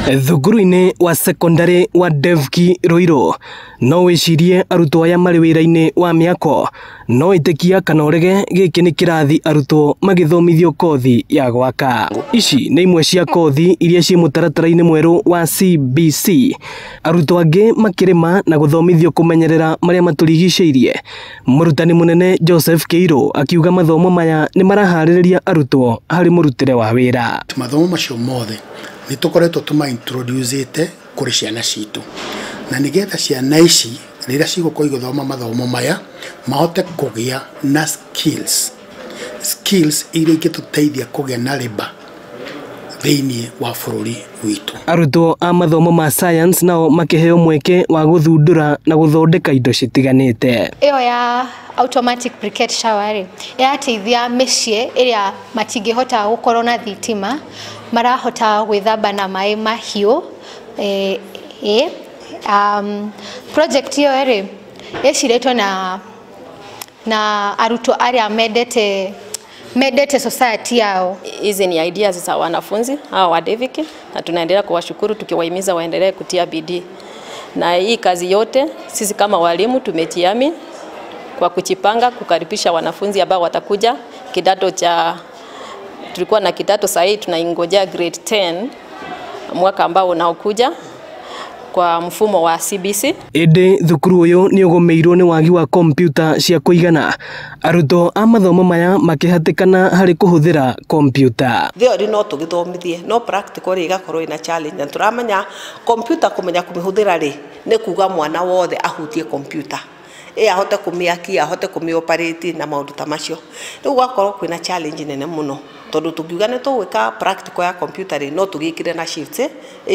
Thukuru-inĩ wa secondary wa Devki Ruiru no wĩcirie arutwo aya marĩ wĩra-inĩ wa mĩako, no ĩtĩkia kana ũrege, gĩkĩ nĩ kĩrathi arutwo magĩthomithio kothi ya gwaka. Ici nĩ imwe cia kothi iria ciĩ mũtaratara-inĩ mwerũ wa CBC. Arutwo angĩ makĩrĩma na gũthomithio kũmenyerera marĩa matũrigicĩirie. Mũrutani mũnene Joseph Kĩirũ akiuga mathomo maya nĩ maraharĩrĩria arutwo harĩ mũrutĩre wa wĩra. Mathomo macio mothe nĩ tũkoretwo tũma introduce kũrĩ ciana citũ, na nĩgetha ciana ici rĩrĩa cigũkorwo igĩthoma mathomo maya mahote kũgĩa na skills iria ingĩtũteithia kũgĩa na labour thĩinĩ wa bũrũri witũ. Arutwo a mathomo ma science nao makĩheo mweke wa gũthundũra na gũthondeka indo citiganĩte. Ĩyo ya automatic briquette shower rĩ, ĩrateithia mĩciĩ ĩrĩa matingĩhota gũkorwo na thitima, marahota gwĩthamba na maĩ mahiũ. Project ĩyo rĩ, ĩcirĩtwo na arutwo arĩa mendete society yao. Hizi ni ideas za wanafunzi hawa wa Deviki, na tunaendelea kuwashukuru tukiwahimiza waendelee kutia bidii. Na hii kazi yote sisi kama walimu tumejiami kwa kujipanga kukaribisha wanafunzi ambao watakuja kidato cha, tulikuwa na kidato sasa tunaingojea grade 10 mwaka ambao unaokuja kwa mfumo wa CBC. Ĩndĩ thukuru ũyũ nĩ ũgũmĩirwo nĩ wagi wa kompyuta cia kũigana, arutwo a mathomo maya makĩhatĩkana harĩ kũhũthĩra kompyuta. Theory no tũgĩthomithie, no practical rĩ ĩgakorwo ĩna challenge, na tũramenya kompyuta kũmenya kũmĩhũthĩra rĩ nĩ kuga mwana wothe ahutie kompyuta, ahote kũmĩakia, ahote kũmĩoperate na maũndũ ta macio. Rĩu gwakorwo kwĩna challenge nene mũno, tondũ tũngiuga nĩ tũgwĩka practical ya computer rĩ, no tũgĩkire na shifts,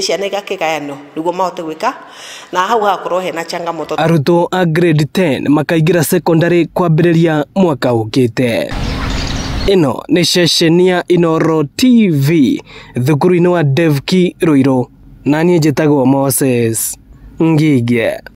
ciana igakĩgayanio nĩguo mahote gwĩka, na hau hagakorwo hena changamoto. Arutwo a grade 10 makaingĩra secondary kwambĩrĩria mwaka ũkĩte. Ĩno nĩ ceceni ya Inooro TV thukuru-inĩ wa Devki Ruiru, na niĩ njĩtagwo Moses Ngige.